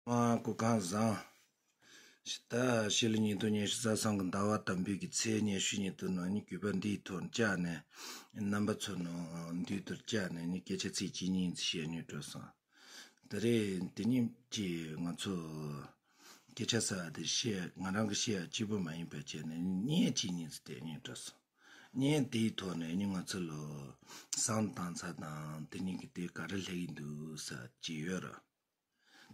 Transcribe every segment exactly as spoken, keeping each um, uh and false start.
ཨ། སྐུ་ཁམས་བཟང་། ད་ཕྱི་ལོ་ཉིས་སྟོང་ཉི་ཤུ་རྩ་གསུམ་གྱི་ཟླ་བ་དང་པོའི་གི་ཚེས་ཉི་ཤུ་ཉིན་དུ་ནང་ནི་གུས་པ་འདིའི་ཐོག་བཅར་ནས་རྣམ་པ་ཚོ་ནང་མདུན་དུ་བཅར་ནས་ནི་སྐད་ཆ་ཚིག་གཅིག་གཉིས་ཙམ་བཤད་ནས་འགྲོ་སོང་། ད་རེས་འདི་ཉིན་གྱི་ང་ཚོ་སྐད་ཆ་ཟེར་བ་དེ་བཤད་ང་རང་གི་བཤད་ཡ་གཅིག་པུ་མ་ཡིན་པ་བྱས་ནས་བརྙན་གཅིག་གཉིས་ཙམ་བལྟས་ནས་འགྲོ་སོང་། བརྙན་དེའི་ཐོག་ནས་ནི་ང་ཚོ་ལ་བསམ་བཏང་ཚར་དང་དེ་ཉིན་གྱི་དེ་ག་རེ་སླེབས་ཀྱི་འདུག་ཟེར་གྱི་ཡོད་རེད།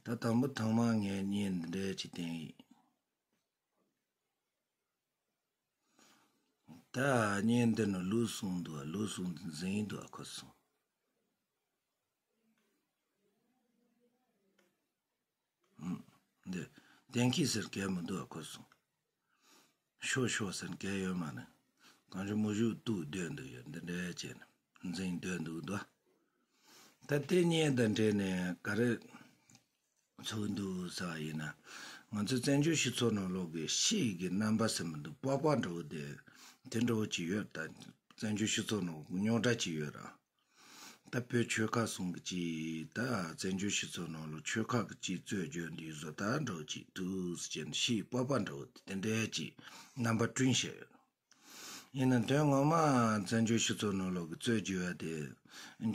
ད་དང་པོ་ཐོག་མར་ངས་བརྙན་འདི་འདྲ་ཅིག་བསྟན་ཡིན། ད་བརྙན་འདི་ནི་ལོ་གསུམ་འདུག་ལོ་གསུམ་འདི་འཛིན་འདུག་ཁོ་སོང་། འདི་གཏན་འཁེལ་ཟེར་གལ་མི་འདུག་ཁོ་སོང་། ཤོག་ཤོག་ཟེར་མཁན་ཡོད་མ་རེད། གང་ཅི་མོ་བཞུགས་འདུག་སྡོད་འདུག་ཡོད་འདི་འདྲ་བྱས་ནས་འཛིན་སྡོད་འདུག་འདུག་ད་དེ་གཉིས་དང་འབྲེལ་ནས་ག་རེ་ཚོར་འདུག་ཟེར་བ་ཡིན་ན། ང་ཚོ་བཙན་བྱོལ་སྤྱི་ཚོགས་ནང་ལོགས་ཀྱི་ཤེས་ཀྱི་རྣམ་པ་ཟེར་མི་འདུག་པགས་པ་འདྲ་བོ་དེ་དེ་འདྲ་བོ་ཅིག་ཡོད། ད་བཙན་བྱོལ་སྤྱི་ཚོགས་ནང་རྙོག་དྲ་ཅིག་ཡོད་ར། ད་བོད་ཆོལ་ཁ་གསུམ་གྱི་ཅིག་ད་བཙན་བྱོལ་སྤྱི་ཚོགས་ནང་ལ་ཆོལ་ཁ་གི་ཅིག་རྩོད་རྒྱུ་འདི་བཟོ་ལྟ་འདྲ་བོ་ཅིག་འདུག་ཟེར་ཅན་ཤེས་པགས་པ་འདྲ་བོ་དེ་འདྲའི་ཅིག་རྣམ་པ་བསྐྲུན་བཞག་ཡོད། ཡིན་ན་དོན་ངོ་མ་བཙན་བྱོལ་སྤྱི་ཚོགས་ནང་ལོགས་ཀྱི་རྩོད་རྒྱུ་བ་དེ་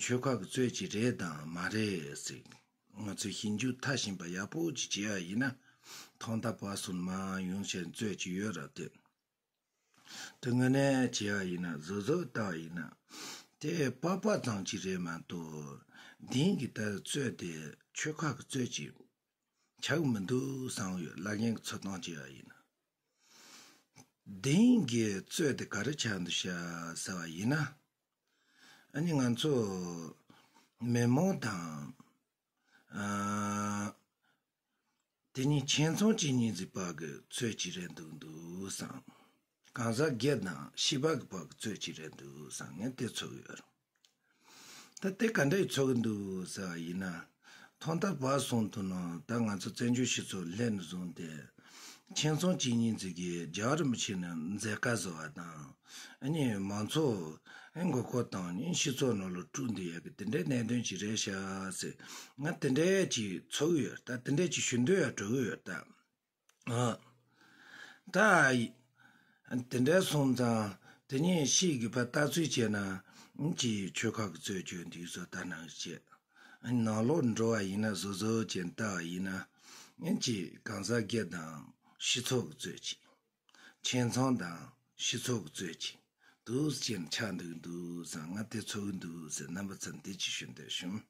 ཆོལ་ཁ་གི་རྩོད་ཅིག་རེད་དང་མ་རེད་ཟེར། ང་ཚོས་ཞིབ་འཇུག་མཐར་ཕྱིན་པ་ཡག་པོ་ཅིག་བྱས་པ་ཡིན་ན། ཐོག་མཐའ་བར་གསུམ་མར་ཡོང་བྱས་རྩོད་ཅིག་ཡོད་ར་དེ། དེ་དངོས་གནས་བྱས་པ་ཡིན་ན་གཟབ་གཟབ་བལྟས་པ་ཡིན་ན། དེ་པགས་པ་ཙམ་ཅིག་རེད་མ་གཏོགས། དེང་གི་ད་རྩོད་དེ་ཆོལ་ཁ་གི་རྩོད་ཅིག་ཆགས་མི་འདུག་བསམ་ཡོད། བླ་རྒན་གྱི་ཚོད་སྟངས་བྱས་པ་ཡིན་ན། དེང་གི་རྩོད་དེ་ག་རེ་ཆགས་འདུག་ཤག་ཟེར་བ་ཡིན་ན། ཨ་ནི་ང་ཚོ་མི་མང་དང་། ཨ། དེ་ཉིད་ཁྱིམ་ཚང་གཅིག་གཉིས་ཀྱི་བར་གྱི་རྩོད་ཅིག་རེད་འདུག་འདུག་བསམ། གང་ཟག་སྒེར་དང་ཤེས་པ་གི་བར་གྱི་རྩོད་ཅིག་རེད་འདུག་བསམ་ངས་དེ་ཚོར་ཡོད། ད་དེ་ག་འདྲ་ཚོར་གི་འདུག་ཟེར་བ་ཡིན་ན། ཐོག་མཐའ་བར་གསུམ་དུ་ནང་ད་ང་ཚོ་བཙན་བྱོལ་སྤྱི་ཚོགས་སླེབས་ནས་བཟུང་སྟེ། ཁྱིམ་ཚང་གཅིག་གཉིས་ཀྱི་རྒྱལ་བ་རིན་པོ་ཆེ་ནས་མཛད་དཀའ་བཟོ་བ་དང་། ཨ་ནི་མང་ཚོགས་ཨེ་མགོ་སྐོར་བཏང་ནས་སྤྱི་ཚོགས་ནང་ལ་དཀྲུག་འདི་ཡག་གི་དེ་འདྲའི་གནད་དོན་ཅིག་རེད་ཤག་ཟེར། ང་དེ་འདྲའི་ཅིག་ཚོར་གི་ཡོད། ད་དེ་འདྲའི་ཅིག་ཞུ་འདོད་ཡག་འགྲོ་གི་ཡོད་ད། ཨ། ད་དེ་འདྲའི་སོང་ཙང་དེ་ཉིད་ཤེས་དགོས་པ་ལྟ་ཚུལ་བྱས་ན་ཅིག་ཆོལ་ཁ་གི་རྩོད་རྒྱུ་འདི་ཚོ་ལྟ་ནང་བྱས། ནང་ལོགས་འགྲོ་བ་ཡིན་ན་བཟོ་བཟོ་བྱས་ལྟ་བ་ཡིན་ན་ཅིག་གང་ཟག་སྒེར་དང་སྤྱི་ཚོགས་ཀྱི་རྩོད་ཅིག་ཁྱིམ་ཚང་དང་སྤྱི་ཚོགས་ཀྱི་རྩོད་ཅིག་འདུག་ཅེས་ཆགས་འདུག་འདུག་བསམ་ང་དེ་ཚོར་གི་འདུག་ཟེར་རྣམ་པ་ཚོར་འདི་ཅིག་ཞུ་འདོད་བྱུང་།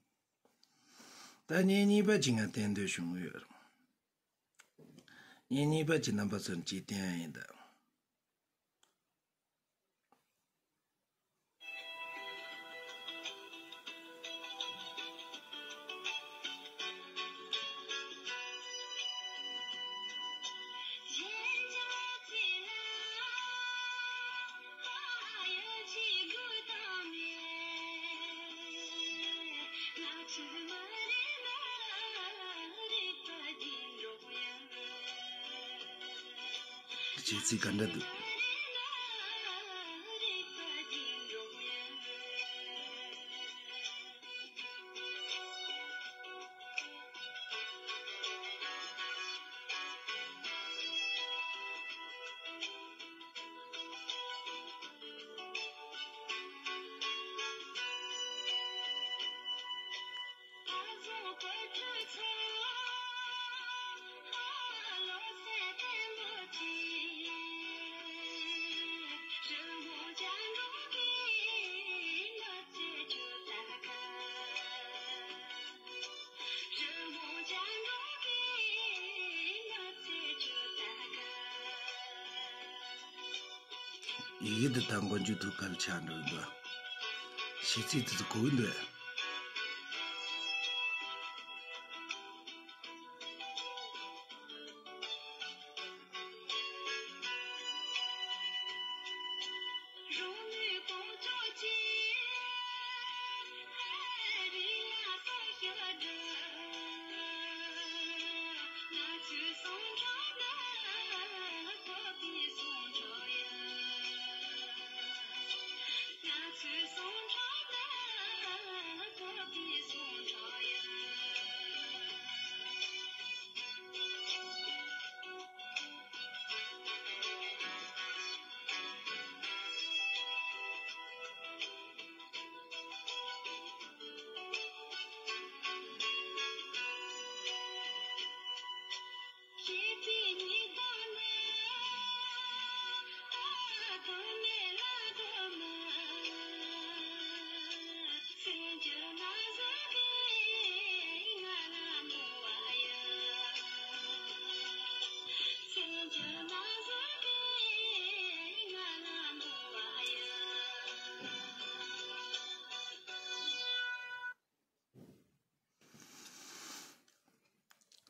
ད་ངས་གཉིས་པ་ཅིག་ང་བསྟན་འདོད་བྱུང་ཡོད། ངས་གཉིས་པ་ཅིག་རྣམ་པ་ཚོར་ཅིག་བསྟན་ཡ་ཡིན་ད། བྱེད་ཚིག་ག་འདྲ་འདུག་ཡི་གེ་འདི་དག་མགོ་མཇུག་ཐུག་གལ་ཆགས་འགྲོ་འདུག་བྱེད་ཚིག་དེ་ཚོ་གོ་གི་འདུག་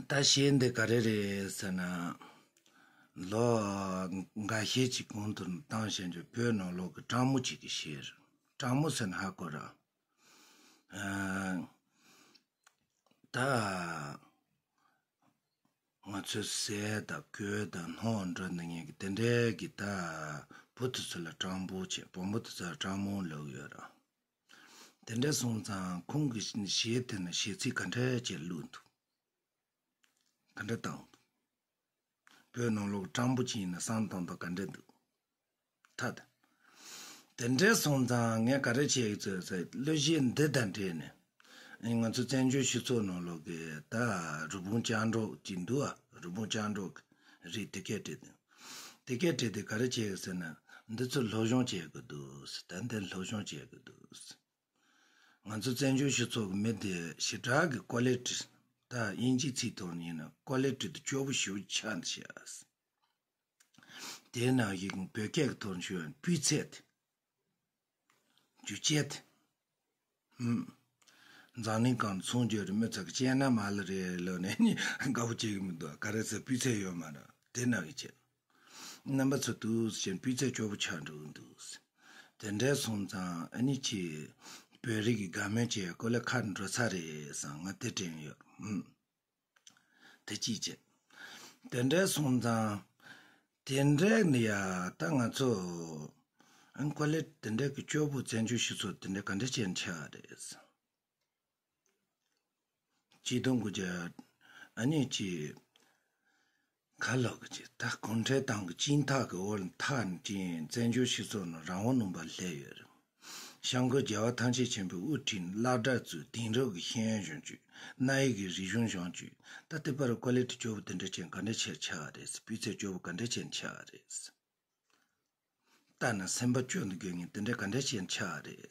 ད་གཞས་འདི་ག་རེ་རེད་ཟེར་ན། ལོ་འགའ་ཤས་ཅིག་གོང་དུ་བཏང་བཞིན་གྱི་བོད་ནང་ལོག་གི་སྤྲང་མོ་ཅིག་གི་གཞས་རེད། སྤྲང་མོ་ཟེར་ན་ཧ་གོ་ར། ཨ། ད་ང་ཚོའི་ཟས་དང་གོས་དང་སྣུམ་འགྲོ་འདི་ངེད་ཀྱི་དེ་འདྲའི་གི་ད་བུ་དེ་ཚོ་ལ་སྤྲང་པོ་བྱས། བུ་མོ་དེ་ཚོ་ལ་སྤྲང་མོ་ལབ་ཡོད་ར། དེ་འདྲ་སོང་ཙང་ཁོང་གི་གཞས་དེ་ནི་གཞས་ཚིག་ག་འདྲ་ཅིག་བླུགས་འདུག་ག་འདྲ་བཏང་འདུག་བོད་ནང་ལོག་སྤྲང་པོ་ཅིག་ཡིན་ན་བསམ་བཏང་སྟངས་ག་འདྲ་འདུག་ད་ད། དེ་འདྲ་སོང་ཙང་ངས་ག་རེ་བྱས་ཡོད་ཚོད་ཟེར། གླུ་གཞས་འདི་དང་འབྲེལ་ནས་ང་ཚོ་བཙན་བྱོལ་སྤྱི་ཚོགས་ནང་ལོག་གི་ད་རི་བོང་ཅལ་འདྲོགས་ཅིག་འདུག་ཨ། རི་བོང་ཅལ་འདྲོགས་ཀྱི་རིགས་དེ་གས་བྲིས་ཏེ། དེ་གས་བྲིས་ཏེ་ག་རེ་བྱས་ཡོད་ཟེར་ན། འདི་ཚོ་སློབ་སྦྱོང་བྱེད་དགོས་འདུག་ཟེར། ད་འདི་སློབ་སྦྱོང་བྱེད་དགོས་འདུག་ཟེར། ང་ཚོ་བཙན་བྱོལ་སྤྱི་ཚོགས་ཀྱི་མི་དེ་ཞེ་དྲག་གི་ཀོ་ལི་ཊི། ད་དབྱིན་ཇིའི་ཚིག་ཐོག་ནས་ཡིན་ན་ཀོ་ལི་ཊི་དེ་སྐྱོ་པོ་ཞེ་པོ་ཆགས་འདུག་ཤག་དེའི་ནང་བཞིན་བོད་སྐད་ཀྱི་ཐོག་ནས་ཞུས་པ་ན་སྤུས་ཚད་དེ། རྒྱུ་ཆ་དེ། ཧུམ། འཛམ་གླིང་སྒང་ཚོང་རྒྱག་རེད། མི་ཚོ་གི་སྤྱན་ན་མ་ལ་རེད་ལབ་ནས་ནི་དགའ་པོ་བྱེད་ཀྱི་མི་འདུག་ག་རེ་ཟེར། སྤུས་ཚད་ཡོད་མ་རེད། དེ་ནང་བཞིན་བྱས། རྣམ་པ་ཚོ་འདུག་ཟེར་བྱས་སྤུས་ཚད་སྐྱོ་པོ་ཆགས་འགྲོ་གི་འདུག་དེ་འདྲ་སོང་ཙང་ཨ་ནི་ཅིག་བོད་རིགས་ཀྱི་དགའ་མོས་བྱས་ཀོ་ལེ་ཁ་འགྲོ་ཚར་རེད་བསམ། ང་དེ་དྲན་ཡོད། ཧུམ། དེ་གཅིག་བྱས། དེ་འདྲ་སོང་ཙང་། དེ་འདྲ་ནི་ཡ་ད་ང་ཚོ་ཨ་ནི་ཀོ་ལེ་དེ་འདྲ་གི་སྐྱོ་པོ་བཙན་བྱོལ་སྤྱི་ཚོགས་དེ་འདྲ་ག་འདྲ་བྱས་ནས་ཆགས་རེད། སྤྱི་དོན་གྱི་ཨ་ནི་ཅི། ག་ལབ་དགོས་ཀྱི། ད་གུང་ཁྲན་ཏང་གི་སྤྱི་མཐའ་གི་འོག་ལ་འཐབ་ནས་བསྐྲུན་བཙན་བྱོལ་སྤྱི་ཚོགས་ནང་རང་དབང་ལུང་པ་སླེབས་ཡོད་རེད། བྱམས་མགོན་རྒྱལ་བ་ཐམས་ཅད་མཁྱེན་པའི་དབུ་ཁྲིད་ནས་སློབ་གྲྭ་བཙུགས། དེང་རབས་ཀྱི་ཤེས་ཡོན་སྦྱོང་བྱས། གནའ་ཡིག་གི་རིག་གཞུང་སྦྱོང་བྱས། ད་ལྟའི་བར་ཀོ་ལེ་ཊི་སྐྱོ་པོ་དེ་འདྲ་ཅན་ག་འདྲ་བྱས་ཆགས་རེད། སྤུས་ཚད་སྐྱོ་པོ་ག་འདྲ་ཅན་ཆགས་རེད། ལྟ་ན་སེམས་པ་སྐྱོ་འདུག་དགོས་ངེས་དེ་འདྲ་ག་འདྲ་ཅན་ཆགས་རེད།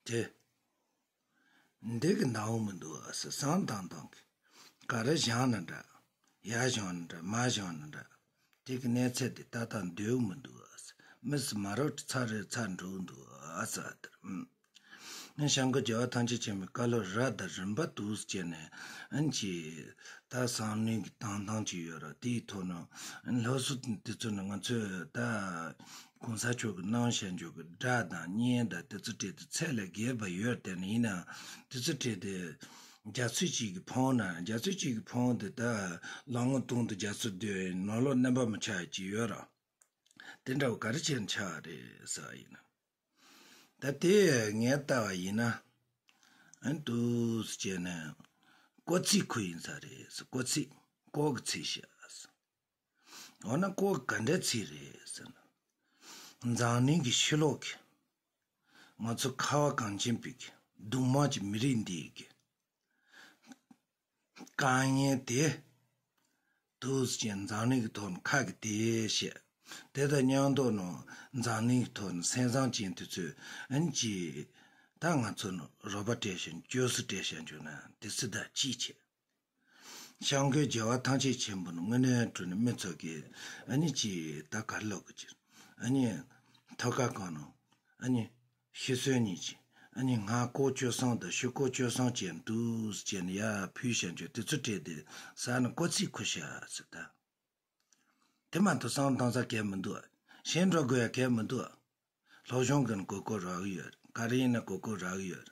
དེ། འདི་གི་འདང་བོ་མི་འདུག་ཨ་ཟེར་བསམ་བཏང་བཏང་གི། ག་རེ་བཞག་ན་འདྲ། ཡར་བཞག་ན་འདྲ། མར་བཞག་ན་འདྲ། དེ་གི་གནས་ཚད་དེ་ཏག་ཏག་འདོད་མི་འདུག་ཨ་ཟེར། མི་སུ་མ་རབས་ཚར་རེ་ཚར་འགྲོ་འདུག་ཨ་ཟེར་དེར། ཨུམ། ངས་བྱམས་མགོན་རྒྱལ་བ་ཐམས་ཅད་མཁྱེན་པའི་བཀའ་སློབ་རབ་དང་རིམ་པ་འདུག་སེ་བྱས་ནས་ཨ་ནི་ཅིག་ད་བསམ་བློའི་གི་བཏང་སྟངས་ཅིག་ཡོད་ར། དེའི་ཐོག་ནས་ཨ་ནི་སློབ་གསོ་དེ་ཚོ་ནི་ང་ཚོས་ད་གོང་ས་མཆོག་གིས་གནང་བཞག་འཇོག་གི་སྒྲ་དང་བརྙན་དང་དེ་ཚོ་སྤྲད་དེ་ཚད་ལས་བརྒལ་བ་ཡོད། དེ་ནི་ཡིན་ན་དེ་ཚོ་སྤྲད་དེ་རྒྱ་མཚོ་གཅིག་གིས་ཕུང་ན་རྒྱ་མཚོ་གཅིག་གིས་ཕུང་དེ་ད་ལོ་ངོ་སྟོང་དུ་རྒྱ་མཚོ་སྡོད་ནང་ལོགས་རྣམ་པ་མི་ཆགས་ཅིག་ཡོད་ར། དེ་འདྲ་བོ་ག་རེ་བྱས་ནས་ཆགས་རེད་ཟེར་བ་ཡིན་ན། ད་དེ་ངས་ལྟ་བ་ཡིན་ན། ཨ་ནི་འདུག་སེ་བྱས་ནས་ཀོ་ཚིག་ཁུ་ཡིན་ས་རེད་ཟེར། ཀོ་ཚིག་ཀོ་གི་ཚིག་བཤད་ཟེར། འོ་ན་ཀོ་ག་འདྲ་ཚིག་རེད་ཟེར་ན། འཛམ་གླིང་གི་ཕྱི་ལོགས་ཀྱི་ང་ཚོ་ཁ་བ་གངས་ཅན་པའི་གི་གདུང་མ་གི་མི་རིགས་འདིའི་གི་དཀའ་ངལ་དེ་འདུག་སེ་བྱས་འཛམ་གླིང་གི་ཐོག་ནས་ཁ་གི་དེ་བཤད། དེ་དང་མཉམ་དུ་ནང་འཛམ་གླིང་གི་ཐོག་ནས་སེམས་བཟང་ཅན་དེ་ཚོས་ཨ་ནི་ཅིག་ད་ང་ཚོ་ནང་རོགས་པ་སྤྲད་བཞིན་བཅོལ་ས་སྤྲད་བཞིན་བྱུང་ན་དེ་སུ་ད་ཅིག་བྱེད། བྱམས་མགོན་རྒྱལ་བ་ཐམས་ཅད་མཁྱེན་པ་ནི་དངོས་གནས་དྲང་གནས་མི་ཚོ་གིས་ཨ་ནི་ཅིག་ད་ག་རེ་ལབ་དགོས་ཀྱི། ཨ་ནི་ཐོག་ཁ་གང་ནང་ཨ་ནི་ཤི་གསོན་གཉིས་ཀྱི་ཨ་ནི་སྔ་ཀོ་བཅོལ་སོང་དང་ཕྱི་ཀོ་བཅོལ་སོང་བྱས་འདུག་སེ་བྱས་ནས་ཡར་ཕུལ་བཞག་རྒྱུ་དེ་ཚོ་སྤྲད་དེ་ས་ནི་ཀོ་ཚིག་ཁུ་བཞག་ཟེར་ད། དེ་མ་གཏོགས་བསམ་བཏང་ས་གལ་མི་འདུག་ཤེས་འགྲོ་དགོས་ཡ་གལ་མི་འདུག་སློབ་སྦྱོང་གི་ནི་དགོས་མཁོ་རག་གི་ཡོད། ག་རེ་ཡིན་ན་དགོས་མཁོ་རག་གི་ཡོད།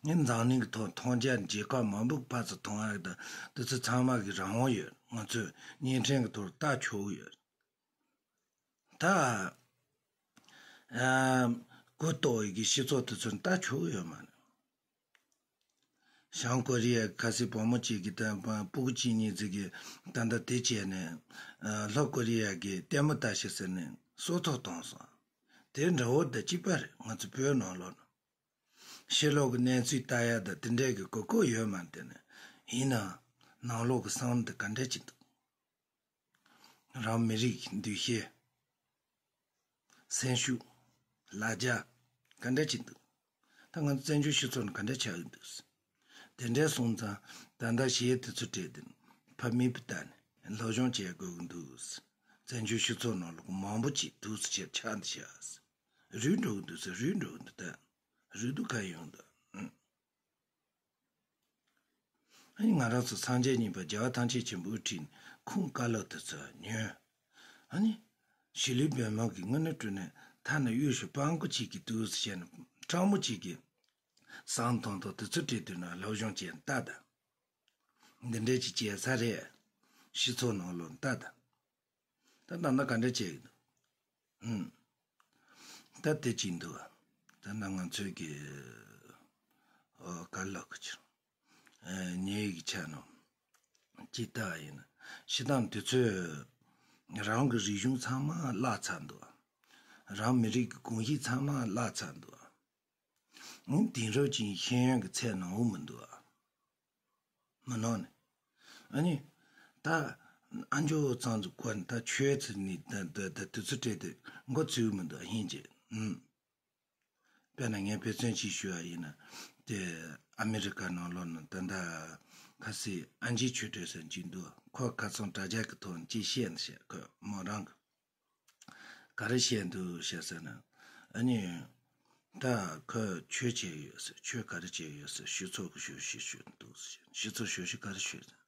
ངས་འཛམ་གླིང་གི་ཐོག་མཐོང་རྒྱ་རྒྱལ་ཁབ་མང་པོ་ཕར་ཚུར་མཐོང་ཡག་དང་དེ་ཚོ་ཚང་མ་གི་རང་དབང་ཡོད། ང་ཚོས་བརྙན་འཕྲིན་གི་ཐོག་ལྟ་ཆོག་གི་ཡོད། ད་ཨ་གུ་ཏོག་ཡི་གི་སྤྱི་ཚོགས་དེ་ཚོ་ལྟ་ཆོག་གི་ཡོད་མ་རེད། བྱང་ཀོ་རི་ཡ་གི་ཁ་སའི་བུ་མོ་གཅིག་གིས་ད་སྤུ་གུ་གཅིག་གཉིས་ཙམ་གྱིས་ད་ལྟ་དེ་བྱས་ནས་ཨ་ལྷོ་ཀོ་རི་ཡ་གི་ལྟད་མོ་ལྟ་ཤེས་ཟེར་ནས་སྲོག་ཐོག་བཏང་སོང་། དེ་འདྲ་བོ་དང་གཅིག་པ་རེད། ང་ཚོ་བོད་ནང་ལོགས་ནང་ཕྱི་ལོགས་ཀྱི་གནས་ཚུལ་ལྟ་ཡ་དང་དེ་འདྲའི་གི་གོ་སྐབས་ཡོད་མ་རེད། དེ་ནས་ཡིན་ན་ནང་ལོགས་ཀྱི་བསམ་བློ་དེ་ག་འདྲ་ཅིག་འདུག་རང་མི་རིགས་ཀྱི་འདུ་ཤེས། སེམས་ཤུགས། ལ་རྒྱ། ག་འདྲ་ཅིག་འདུག་ད་ང་ཚོ་བཙན་བྱོལ་སྤྱི་ཚོགས་ནང་ག་འདྲ་ཆགས་ཀྱི་འདུག་དེ་འདྲ་སོང་ཙང་ད་ལྟ་གཞས་དེ་ཚོ་སྤྲད་དེ་ཕ་མེས་པོ་ལྟ་ནས་སློབ་སྦྱོང་བྱེད་དགོས་ཀྱི་འདུག་བཙན་བྱོལ་སྤྱི་ཚོགས་ནང་ལོགས་མང་པོ་ཅིག་འདུག་སེ་ཆགས་འདི་ཤག་རུལ་འགྲོ་གི་འདུག་ཟེར། རུལ་འགྲོ་གི་འདུག་ད་རུལ་འདུག་ག་ཡོང་འདུག་ཨ་ནི་ང་རང་ཚོ་སངས་རྒྱས་གཉིས་པ་རྒྱལ་བ་ཐམས་ཅད་མཁྱེན་པ་དབུ་ཁྲིད་ནས་ཁུངས་བཀའ་སློབ་དེ་ཚོ་ཉོན། ཨ་ནི་ཞི་ལུའི་བོན་མོ་གི་དངོས་གནས་དྲང་གནས་ཐ་ན་གཡུ་ཞོ་སྤང་གོ་གཅིག་གི་དུས་སུ་བྱས་ནས་སྤྲང་མོ་གཅིག་གི་བསང་ཐོང་ཐོང་དེ་ཚོ་སྤྲད་དུས་ན་སློབ་སྦྱོང་བྱས་ལྟ་དང་། འདི་འདྲས་ཅིག་བྱས་ས་རེད། སྤྱི་ཚོགས་ནང་ལོགས་ལྟ་དང་། ད་ད་ལྟ་ག་འདྲ་བྱེད་ཀྱི་འདུག་ཨུམ། ད་དེ་ཅིག་འདུག་ད་ལྟ་ང་ཚོའི་གི་ཨོ་ག་ལ་གི་ཕྱིར་ཨེ་ཉེ་གི་ཆ་ནོ་ཅི་ལྟ་ཡིན་ན། ཤི་དང་དུས་ཚོད་རང་གི་རིག་གཞུང་ཚང་མ་བརླག་ཚར་འདུག་རང་མི་རིགས་ཀྱི་གོམས་གཤིས་ཚང་མ་བརླག་ཚར་འདུག་ཨང་། དེང་རབས་ཅན་ཤེས་ཡོན་གྱི་ཚད་ནང་འོང་མི་འདུག་མི་ནོར་ནས། ཨ་ནི། ད་ཨ་མཆོག་ཚང་ཚོ་སྐོར་ནས་ད་ཆོས་ཚོ་ནི་ད་ད་ད་དུས་ཚོད་སྤྲད་དེ་མགོ་ཚོས་མི་འདུག་ཧིན་ཅེ། ཨུམ། དཔེར་ན་ངས་དཔེ་མཚོན་ཅིག་ཞུ་བ་ཡིན་ན། དེ་ཨ་མི་རི་ཀ་ནང་ལོགས་ནས་ད་ལྟ་ཁ་སི་ཨན་ཇི་ཆོས་སྒྲོན་ཟེར་གྱི་འདུག་ཁོ་ཁ་སང་དྲ་རྒྱ་གི་ཐོག་ནས་ཅིག་བཤད་ནས་བཤད་ཁོས་མོ་རང་གི་ག་རེ་བཤད་འདུག་བཤད་ཟེར་ན། ཨ་ནི། ད་ཁོས་ཆོས་བྱས་ཡོད་ཟེར། ཆོས་ག་རེ་བྱས་ཡོད་ཟེར། སྤྱི་ཚོགས་ཀྱི་ཞབས་ཕྱི་ཞུས་འདུག་ཟེར། སྤྱི་ཚོགས་ཞབས་ཕྱི་ག་རེ་ཞུས་ཟེར།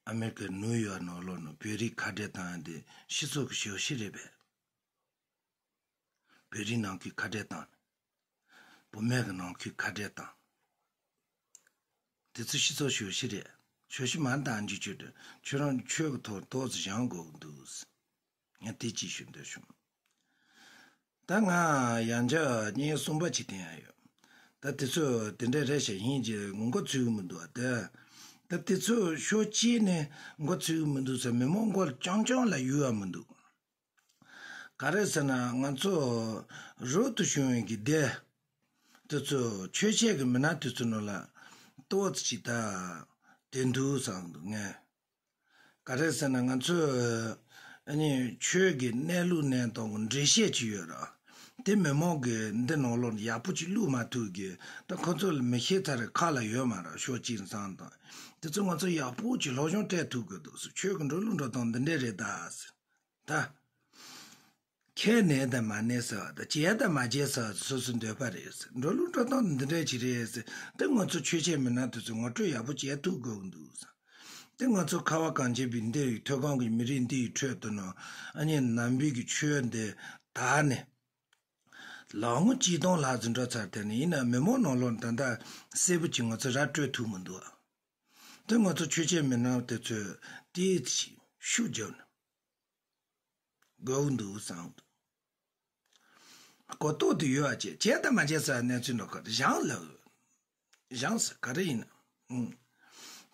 ཨ་མེ་རི་ཀའི་ནིའུ་ཡོག་ནང་ལོགས་ནས་བོད་རིགས་ཁ་བྲལ་བཏང་ཡ་དེ་སྤྱི་ཚོགས་ཀྱི་ཞབས་ཕྱི་རེད་པས། བོད་རིགས་ནང་ཁུལ་ཁ་བྲལ་བཏང་། བུད་མེད་ཀྱི་ནང་ཁུལ་ཁ་བྲལ་བཏང་། དེ་ཚོ་སྤྱི་ཚོགས་ཞབས་ཕྱི་རེད། ཞབས་ཕྱི་མ་བཏང་རྒྱུ་ཆེད་དུ་ཁྱོད་རང་ཆོས་ཀྱི་ཐོག་ཏོག་ཙམ་སྦྱང་དགོས་ཀྱི་འདུག་ངས་དེ་ཅིག་ཞུ་འདོད་བྱུང་། ད་ང་ཡང་བསྐྱར་བརྙན་གསུམ་པ་ཅིག་བསྟན་ཡ་ཡོད། ད་དེ་ཚོ་དེ་འདྲ་རེད་ཤག་ཡིན་གྱི་མགོ་ཚོས་ཀྱི་མི་འདུག་ཨ། ད་ད་དེ་ཚོ་ཕྱོགས་གཅིག་ནས་མགོ་ཚོས་ཀྱི་མི་འདུག་ཟེར། མི་མང་མགོ་རྐྱང་རྐྱང་ལ་ཡུར་བ་མི་འདུག་ག་རེ་ཟེར་ན་ང་ཚོ་རབ་ཏུ་བྱུང་བའི་གི་སྡེ་དེ་ཚོ་ཆོས་བྱེད་ཀྱི་མི་སྣ་དེ་ཚོ་ནང་ལ་ཏོག་ཙམ་ཅིག་ད་དེ་འདུག་བསམ་འདུག་ངས། ག་རེ་ཟེར་ན་ང་ཚོས་ཨ་ནི་ཆོས་ཀྱི་གནས་ལུགས་གནས་སྟངས་ཀྱི་འགྲེལ་བཤད་ཅིག་ཡོད་ར། དེ་མི་མང་གིས་འདི་ནང་ལོགས་ཡག་པོ་ཅིག་བླུགས་མ་ཐུབ་གི། ད་ཁོ་ཚོ་ལ་མི་ཤེས་ཚར་རེ་ཁ་ལ་ཡོད་མ་ར། ཕྱོགས་གཅིག་བསམ་དང་། དེ་ཚོ་ང་ཚོ་ཡག་པོ་ཅིག་སློབ་སྦྱོང་སྤྲད་ཐུབ་དགོས་འདུག་ཟེར། ཆོས་ཀྱི་འགྲོ་ལུགས་འགྲོ་སྟངས་འདི་འདྲས་རེད་ད་ཟེར། ད། ཁས་ལེན་དང་མ་ལེན་ཟེར་བ་དང་བྱས་དང་མ་བྱས་ཟེར་བ་སོ་སོའི་འདོད་པ་རེད་ཟེར། འགྲོ་ལུགས་འགྲོ་སྟངས་འདི་འདྲས་ཅིག་རེད་ཟེར། ད་ང་ཚོ་ཆོས་བྱེད་མི་སྣ་དེ་ཚོས་ངོ་སྤྲོད་ཡག་པོ་བྱས་ཐུབ་དགོས་ཀྱི་འདུག་ཟེར། ད་ང་ཚོ་ཁ་བ་གངས་ཅན་པའི་འདི་ཡི་མཐོ་སྒང་གི་མི་རིགས་འདི་ཡི་ཁྲོད་དུ་ནང་ཨ་ནི་ནང་པའི་གི་ཆོས་འདི་དར་ནས། ལོ་ངོ་གཅིག་སྟོང་ལྷག་ཙམ་འགྲོ་ཚར་དེ་ནས་ཡིན་ན་མི་མང་ནང་ལོགས་ད་ལྟ་གསལ་པོ་ཅིག་ང་ཚོ་ར་སྤྲོད་ཐུབ་མི་འདུག་ཨ། དེ་ང་ཚོ་ཆོས་བྱེད་མི་སྣ་དེ་ཚོས་དེའི་ཆེད་ཤུགས་བརྒྱབ་ན་དགོས་འདུག་བསམ་འདུག་གོ་རྟོགས་དེ་ཡོད་པ་བྱས། བྱས་དང་མ་བྱས་ཟེར་གནས་ཚུལ་འདྲ་ཁ་བཞེངས་ལ་བཞེངས་ཟེར་ག་རེ་ཡིན་ན། ཨུམ།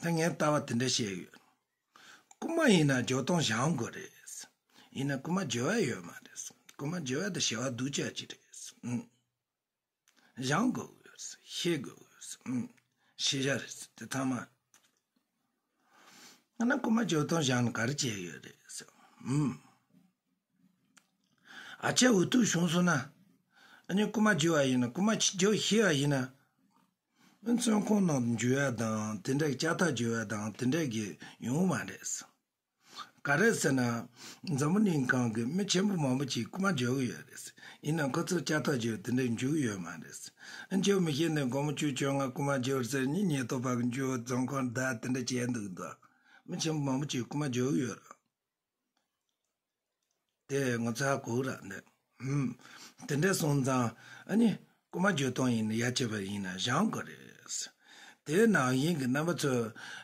ད་ངས་ལྟ་བ་དེ་འདྲ་བཤད་ཡོད། རྐུ་མ་ཡིན་ན་འཇོག་སྟངས་སྦྱང་དགོས་རེད། ཡིན་ན་རྐུ་མ་འཇོག་ཡ་ཡོད་མ་རེད། རྐུ་མ་འཇོག་ཡ་དེ་བྱ་བ་སྡུག་ཅག་ཅིག་རེད། ཨུམ། སྦྱང་དགོས་ཀྱི་ཡོད་རེད། ཤེས་དགོས་ཀྱི་ཡོད་རེད། ཨུམ། ཤེས་བྱ་རེད། དེ་ཚང་མ། ང་ན་རྐུ་མ་འཇོག་སྟངས་སྦྱང་ནས་ག་རེ་བྱས་ཡོད་རེད་ཟེར། ཨུམ། ཨ་ཅག་འུ་ཐུག་བྱུང་སོང་ན། ཨ་ནི་རྐུ་མ་འཇོག་པ་ཡིན་ན། རྐུ་མ་འཇོག་ཤེས་པ་ཡིན་ན། བཙོན་ཁང་ནང་འཇུག་ཡ་དང་དེ་འདྲ་ལྕགས་ཐག་འཇུག་ཡ་དང་དེ་འདྲ་གི་ཡོང་མ་རེད། ག་རེ་ཟེར་ན། འཛམ་བུ་གླིང་སྒང་གི་མི་ཆེན་པོ་མང་པོ་ཅིག་རྐུ་མ་འཇོག་གི་ཡོད་རེད། ཡིན་ན་ཁོ་ཚོ་ལྕགས་ཐག་འཇུག་དེ་འདྲ་འཇུག་གི་ཡོད་མ་རེད། འཇོག་མི་ཤེས་ནས་སྒོར་མོ་བཅུ་བཅོ་ལྔ་རྐུ་མ་འཇོག་ཟེར་ནས་ཉེན་རྟོག་པ་གི་འཇུག་བཙོན་ཁང་བསྡད་དེ་འདྲ་བྱས་འདུག་འདུག་མི་ཆེན་པོ་མང་པོ་ཅིག་རྐུ་མ་འཇོག་གི་ཡོད་རེད། དེ་ངོ་ཚ་གོ་ར་ནི། ཧུམ། དེ་འདྲ་སོང་ཙང་ཨ་ནི་རྐུ་མ་འཇོག་སྟངས་ཡིན་ན་ཡ་བྱས་པ་ཡིན་ན་སྦྱང་དགོས་རེད། དེ་ནང་བཞིན་གྱི་རྣམ་པ་ཚོ་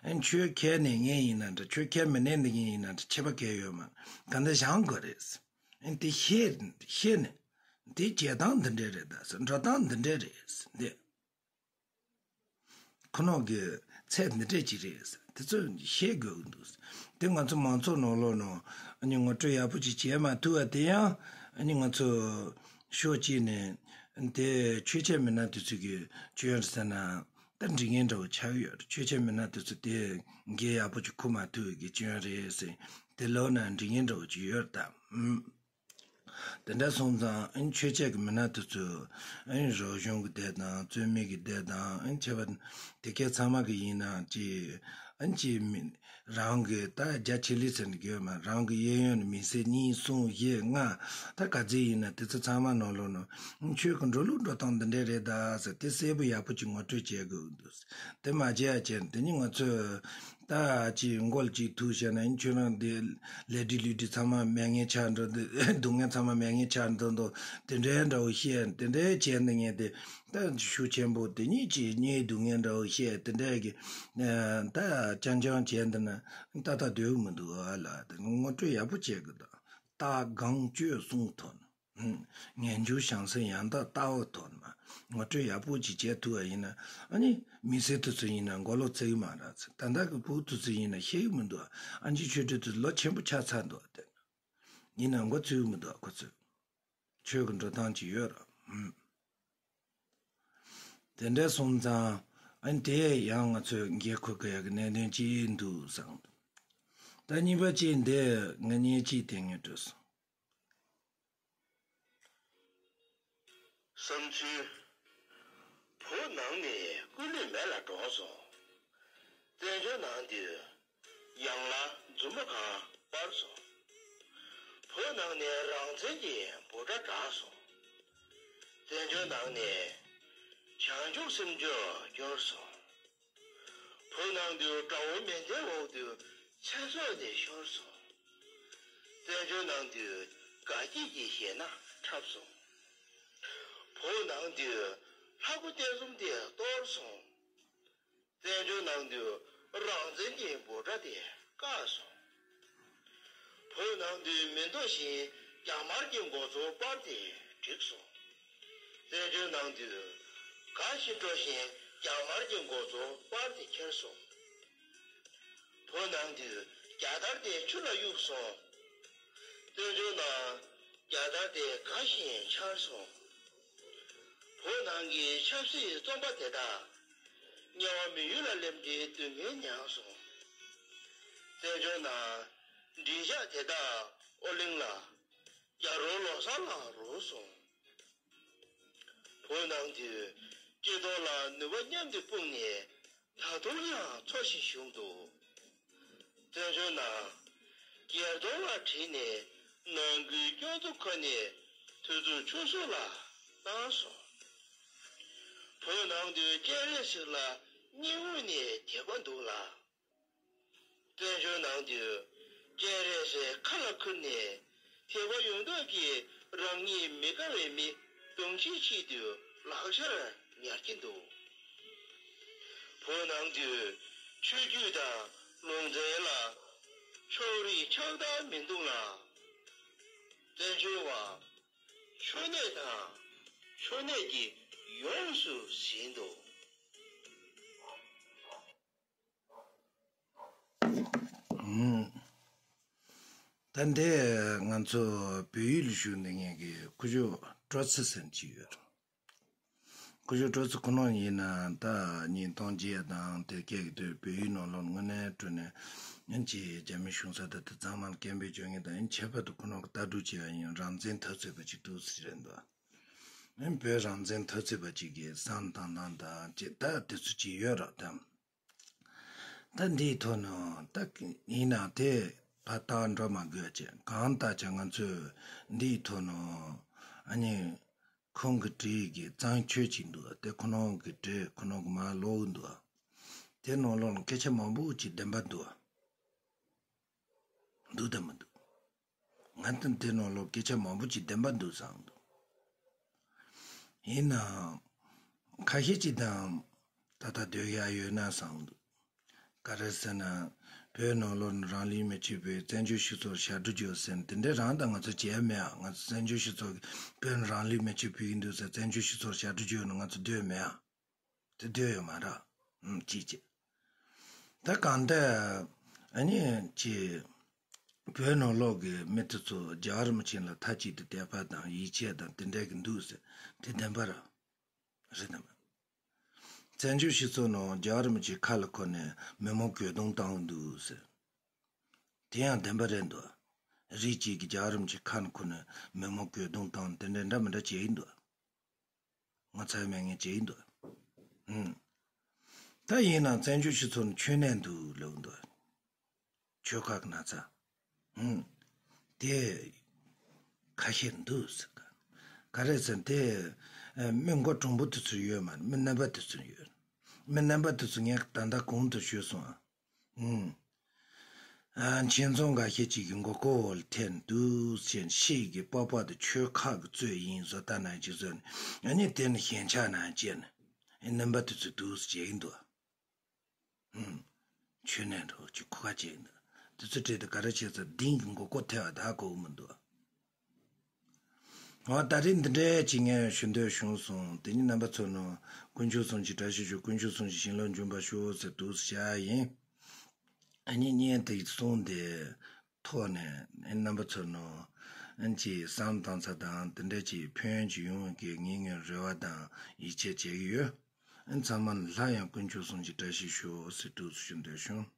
ཨ་ནི་ཆོས་ཁས་ལེན་མཁན་ཡིན་ན་འདྲ། ཆོས་ཁས་མི་ལེན་མཁན་ཡིན་ན་འདྲ། ཁྱད་པར་གང་ཡང་ཡོད་མ་རེད། གང་ལྟར་སྦྱང་དགོས་རེད། ཨ་ནི་དེ་ཤེས་ཤེས་ནས་དེ་བྱེད་སྟངས་འདི་འདྲ་རེད། ད་འགྲོ་སྟངས་འདི་འདྲ་རེད། འདི། ཁོ་ནོག་གི་ཚད་འདི་འདྲས་ཅིག་རེད། དེ་ཚོ་ཤེས་དགོས་ཀྱི་འདུག་དེ་ང་ཚོ་མང་ཚོགས་ནང་ལོགས་ནང་ཨ་ནི་ངོ་སྤྲོད་ཡག་པོ་ཅིག་བྱས་མ་ཐུབ་པ་དེ་ཡང་ཨ་ནི་ང་ཚོ་ཕྱོགས་གཅིག་ནས་དེ་ཆོས་བྱེད་མི་སྣ་དེ་ཚོ་གི་སྐྱོན་རེད་ཟེར་ན་ད་འགྲིག་མཁན་འདྲ་བོ་ཆགས་ཡོད། ཆོས་བྱེད་མི་སྣ་དེ་ཚོ་དེ་འགན་ཡག་པོ་ཅིག་འཁུར་མ་ཐུབ་པའི་གི་སྐྱོན་རེད་ཟེར། དེ་ལོག་ན་འགྲིག་མཁན་འདྲ་བོ་ཅིག་ཡོད་ད། ཨུམ། དེ་འདྲ་སོང་ཙང་ཨ་ནི་ཆོས་བྱེད་ཀྱི་མི་སྣ་དེ་ཚོས་ཨ་ནི་རབ་བྱུང་གི་སྡེ་དང་རྩོད་མེད་ཀྱི་སྡེ་དང་ཨ་ནི་ཁྱད་པར་དེ་གའི་ཚང་མ་གི་ཡིན་ན་ཅིག་ ཨན་ཅི་མི་རང་གི་ད་རྒྱ་ཆེ་ལི་ཟེར་ནི་གི་ཡོད་མ། རང་གི་གཡས་གཡོན་ནི་མི་སེར་གཉིས་གསུམ་བཞི་ལྔ་ད་ག་ཚོད་ཡིན་ན་དེ་ཚོ་ཚང་མ་ནང་ལོགས་ནང་ཁྱོད་ཀྱི་འགྲོ་ལུགས་འགྲོ་སྟངས་འདི་འདྲས་རེད་ད་ཟེར། དེ་གསལ་པོ་ཡག་པོ་ཅིག་ངོ་སྤྲོད་བྱེད་དགོས་འདུག། དེ་མ་བྱས་ཡ་བྱས་ན་དེ་ནི་ང་ཚོས་ད་ཅིག་མགོ་ལ་ཅིག་ཐུག་བྱས་ན་ཨན་ཁྱོད་རང་དེ་ལས་སྒྲིག་ལུས་སྒྲིག་ཚང་མ་མེད་མཁན་ཆགས་འགྲོ། སྡུག་བསྔལ་ཚང་མ་མེད་མཁན་ཆགས་འགྲོ་འདུག། དེ་འདྲའི་འདྲ་བོ་བཤད། དེ་འདྲའི་བྱས་ན་ངས་དེ། ད་ཤུགས་ཆེན་པོ་དེ་གཉིས་ཀྱིས་གཉིས་སྡུག་བསྔལ་འདྲ་བོ་བཤད། དེ་འདྲ་གི་ད་རྐྱང་རྐྱང་བྱས་འདི་ན་ཏག་ཏག་སྡོད་མི་འདུག་ཨ་ལ། དེ་ངོ་སྤྲོད་ཡག་པོ་བྱེད་དགོས། ད་ལྟ་གང་སྤྱོད་གསུམ་ཐོན། ངན་སྦྱོར་བྱང་སེམས་ཡང་དག་ལྟ་བ་ཐོན་མ། ངོ་སྤྲོད་ཡག་པོ་ཅིག་བྱེད་ཐུབ་པ་ཡིན་ན། ཨ་ནི་མི་སེར་དེ་ཚོ་ཡིན་ན་མགོ་ལོག་བརྩི་གི་མ་རེད་ཚེ། ད་ལྟ་གི་བུ་དེ་ཚོ་ཡིན་ན་ཤེས་གི་མི་འདུག། ཨ་ཅེ་ཆོས་སྒྲོན་དེ་ལོ་ཆེན་པོ་ཆགས་ཚར་འདུག། དེ་ཡིན་ན་མགོ་ཚོས་གི་མི་འདུག་ཁོ་ཚོས། ཆོས་ཀྱི་འགྲོ་སྟངས་ཅིག་ཡོད་རེད། ཨུམ། དེ་འདྲ་སོང་ཙང་ཨ་ནི་དེ་ཡང་ང་ཚོས་འགན་འཁུར་དགོས་ཡག་གི་གནད་དོན་ཅིག་འདུག་བསམ། ད་གཉིས་པ་གཅིག་འདི་ང་གཉིས་གཅིག་དེ་ངས་སྤྲོད་སོང་། བསམ་ཚུལ། བོད་ནང་ནས་སྐུ་ལུས་མེ་ལ་སྒྲོན་སོང་། བཙན་བྱོལ་ནང་དུ་ཡང་ལ་འཛུམ་པ་གང་སྤར་སོང་། བོད་ནང་ནས་རང་བཙན་གྱི་འབོད་སྒྲ་གྲགས་སོང་། བཙན་བྱོལ་ནང་ནས་བྱང་ཆུབ་སེམས་མཆོག་སྐྱོར་སོང་། བོད་ནང་དུ་དགྲ་བོ་མེ་མདའི་འོག་ཏུ་ཚེ་སྲོག་དེ་ཤོར་སོང་། བཙན་བྱོལ་ནང་དུ་དགའ་སྐྱིད་ཀྱི་ཞེད་སྣང་འཁྲབ་སོང་། བོད་ནང་དུ་ལྷ་སྐུ་གཏེར་སྲུང་དེ་གཏོར་སོང་། བཙན་བྱོལ་ནང་དུ་རང་བཙན་གྱི་འབོད་སྒྲ་དེ་བཀག་སོང་། བོད་ནང་དུ་མི་འདོད་བཞིན་རྒྱ་དམར་གྱི་མགོ་ཚོས་སྤར་ཏེ་བསྒྲིགས་སོང་། བཙན་བྱོལ་ནང་དུ་དགའ་བཞིན་སྤྲོ་བཞིན་རྒྱ་དམར་གྱི་མགོ་ཚོས་སྤར་ཏེ་ཁྱེར་སོང་། བོད་ནང་དུ་རྒྱལ་དར་དེ་ཆུ་ལ་གཡུགས་སོང་། བཙན་བྱོལ་ནང་རྒྱལ་དར་དེ་དགའ་བཞིན་འཕྱར་སོང་། བོད་ནང་གི་ཆབ་སྲིད་རྩོམ་པ་དེ་དག་དམྱལ་བ་མི་ཡུལ་ལ་སླེབས་ཏེ་སྡུག་བསྔལ་མྱངས་སོང་། བཙན་བྱོལ་ནང་འགྲིག་འཇགས་དེ་དག་ཨོ་གླིང་ལ་རྒྱ་རོ་ལོ་གསར་ལ་རོལ་སོང་། བོད་ནང་དུ་སྐྱིད་སྡུག་ལ་ནུས་པ་མཉམ་དུ་སྤུངས་ནས་ད་དུང་ཡང་འཚོ་ཞིང་བཞུགས་འདུག། བཙན་བྱོལ་ནང་སྒེར་དོན་ལ་དྲིལ་ནས་ནང་ཁུལ་སྐྱོན་འཛུགས་ཁ་ནས་དུས་ཚོད་ཆུད་ཟོས་ལ་བཏང་སོང་། བོད་ནང་དུ་སྤྱན་རས་གཟིགས་ལ་སྙིང་དབུས་ནས་དད་པ་འདུག་ལ། བཙན་བྱོལ་ནང་དུ་སྤྱན་རས་གཟིགས་ཁ་ལ་ཁུར་ནས་དད་པ་ཡོད་མདོག་གིས་རང་ཉིད་མི་དགའ་བའི་མི་གདོང་ཆེན་ཆེད་དུ་ལག་ཆར་ཉར་གྱིན་འདུག། བོད་ནང་དུ་ཆོས་བརྒྱུད་དང་ལུང་ཚན་ལ་ཕྱོགས་རིས་ཆགས་སྡང་མི་འདུག་ལ། བཙན་བྱོལ་བ་ཆོས་གནས་དང་ཆོས་གནས་ཀྱི་ཡོངས་སུ་ཟིན་འདུག། ད་འདི་ང་ཚོ་བོད་ཡིག་ལ་ཞུགས་འདི་ངེད་ཀྱི་སྐུ་ཞབས་སྤྲོ་ཚེ་ཟེར་གྱི་ཡོད། སྐུ་ཞབས་སྤྲོ་ཚེ་ཁོ་ན་ཡིན་ན་ད་ཉིས་སྟོང་བརྒྱད་དང་དེ་སྐད་ཀྱི་དུས་བོད་ཡིག་ནང་ལོགས་དངོས་གནས་དྲང་གནས་ཡིན་གྱི་རྒྱ་མི་གཞུང་ས་དེ་དེ་ཚང་མར་སྐད་འབོད་བྱེད་མཁན་དང་ཡིན་ཁྱད་པར་དུ་ཁོ་ན་གི་ལྟ་གྲུབ་བྱས་པ་ཡིན་རང་བཙན་འཐབ་རྩོད་པ་ཅིག་འདུག་ཟེར་རེད་འདུག། ཨེ་བོད་རང་བཙན་འཐབ་རྩོད་པ་ཅིག་གི་བསམ་བཏང་སྟངས་དང་ཅི་ལྟ་དེ་ཚོ་ཅིག་ཡོད་རེད་དམ། ད་འདིའི་ཐོག་ནས་ད་ཡིན་ན་དེ་ཕར་ལྟ་འགྲོ་མ་དགོས་ཅེས་གང་ལྟར་ཀྱང་ང་ཚོས་འདིའི་ཐོག་ནས་ཨ་ནི་ཁོང་གི་བྲིས་ཀྱི་གཙང་ཆོས་ཅིག་འདུག། དེ་ཁོ་ནོ་གི་བྲིས་ཁོ་ནོ་གི་མ་ཀློག་གི་འདུག། དེ་ནང་ལོགས་ལ་སྐད་ཆ་མང་པོ་ཅིག་བདེན་པ་འདུག། འདུག་དང་མི་འདུག། ང་དང་དེ་ནང་ལོགས་སྐད་ཆ་མང་པོ་ཅིག་བདེན་པ་འདུག་བསམ་འདུག། ཡིན་ནའང་ཁ་ཤས་ཅིག་དང་ད་ལྟ་སྡོད་ཡ་ཡོད་ན་བསམ་འདུག། ག་རེ་ཟེར་ན་བོད་ནང་ལོགས་ནས་རང་ལུས་མེ་མཆོད་པའི་བཙན་བྱོལ་སྤྱི་ཚོགས་ཞབས་བྲོ་རྒྱུ་ཟེར་ན་དེ་འདྲའི་རང་དང་ང་ཚོ་བྱས་མེད་ཨ། ང་ཚོ་བཙན་བྱོལ་སྤྱི་ཚོགས་ཀྱི་བོད་ནས་རང་ལུས་མེ་མཆོད་ཕུལ་གྱི་འདུག་ཟེར་བཙན་བྱོལ་སྤྱི་ཚོགས་ཞབས་བྲོ་རྒྱུ་ནས་ང་ཚོ་སྡོད་མེད་ཨ། དེ་འདོད་ཡོད་མ་རེད། ཨུམ་ཅིག་ཅིག། ད་གང་ལྟར་ཨ་ནི་ཅིག་བོད་ནང་ལོགས་ཀྱི་མི་དེ་ཚོ་རྒྱལ་བ་རིན་པོ་ཆེ་ལ་མཐའ་གཅིག་ཏུ་དད་པ་དང་ཡིད་ཆེས་དང་དེ་འདྲ་གི་འདུག་ཟེར་དེ་བདེན་པ་རེད། རེད་དམ། བཙན་བྱོལ་སྤྱི་ཚོགས་ནང་རྒྱལ་བ་རིན་པོ་ཆེ་ཁ་ལ་འཁོར་ནས་མི་མང་གྱོད་གདུང་བཏང་གི་འདུག་ཟེར། དེ་ཡང་བདེན་པ་རེད་འདུག། རིགས་གཅིག་གིས་རྒྱལ་བ་རིན་པོ་ཆེ་ཁ་ལ་འཁོར་ནས་མི་མང་གྱོད་གདུང་བཏང་དེ་འདྲ་འདྲ་མི་འདྲ་བྱེད་ཀྱི་འདུག། ངོ་ཚ་མེད་མཁན་བྱེད་ཀྱི་འདུག། ཨུམ། ད་ཡིན་ནའང་བཙན་བྱོལ་སྤྱི་ཚོགས་ནང་ཆོས་ནད་འདུག་ལབ་འདུག་ཆོལ་ཁ་གི་ན་ཚ། ཧུམ། དེ་ཁ་ཤས་འདུག་ཟེར་ག་ག་རེ་ཟེར་དེ། ཨ། མི་མགོ་དྲང་པོ་དེ་ཚོ་ཡོད་མ་རེད། མི་རྣམ་པ་དེ་ཚོ་ཡོད། མི་རྣམ་པ་དེ་ཚོ་ངས་ད་ལྟ་གོང་དུ་ཞུས་སོང་ཨ། ཧུམ། ཨ། མཁྱེན་རྩོམ་འགའ་ཤས་ཅིག་གི་མགོ་སྐོར་ལ་ཐེབས་འདུག་ཟེར། ཤེས་ཀྱི་པགས་པ་དེ་ཆོལ་ཁ་གི་རྩོད་ཡིན་བཟོ་ལྟ་ནང་ཅིག་བཟོས་ནས། ཨ་ནི་དེ་ནི་ཞེན་ཆགས་ནང་སྐྱེས་ནས། རྣམ་པ་དེ་ཚོ་འདུག་ཟེར་བྱེད་ཀྱི་འདུག་ཧུམ། ཆོས་ནད་འགྲོ་ཅིག་ཁུག་ཁ་བྱེད་ཀྱི་འདུག་དེ་ཚོ་བྲིས་ཏེ་ག་རེ་བྱེད་ཚོ་གདིང་གི་མགོ་སྐོར་ཐེབས་པ་ད་གོ་གི་མི་འདུག་འོ། ད་རེས་འདི་འདྲའི་ཅིག་ངས་ཞུ་འདོད་བྱུང་སོང་། དེ་ནི་རྣམ་པ་ཚོ་ནང་དཀོན་མཆོག་གསུམ་གྱི་བཀྲ་ཤིས་ཤོག་དཀོན་མཆོག་གསུམ་གྱི་བྱིན་རླབས་འབྱུང་བར་ཤོག་ཟེར་འདུག་བྱ་ཡིན། ཨ་ནི་བརྙན་དེ་གསུངས་དེ་ཐོག་ནས་རྣམ་པ་ཚོ་ནང་ཅིག་བསམ་བཏང་ཚ་དང་དེ་འདྲ་ཅིག་ཕན་ཅིག་ཡོང་གི་ངེས་ངེས་རེ་བ་དང་ཡིད་ཆེས་བྱེད་ཀྱི་ཡོད། ཚང་མ་ལ་སླར་ཡང་དཀོན་མཆོག་གསུམ་གྱི་བཀྲ་ཤིས་ཤོག་ཟེར་འདུག་ཞུ་འདོད་བྱུང་།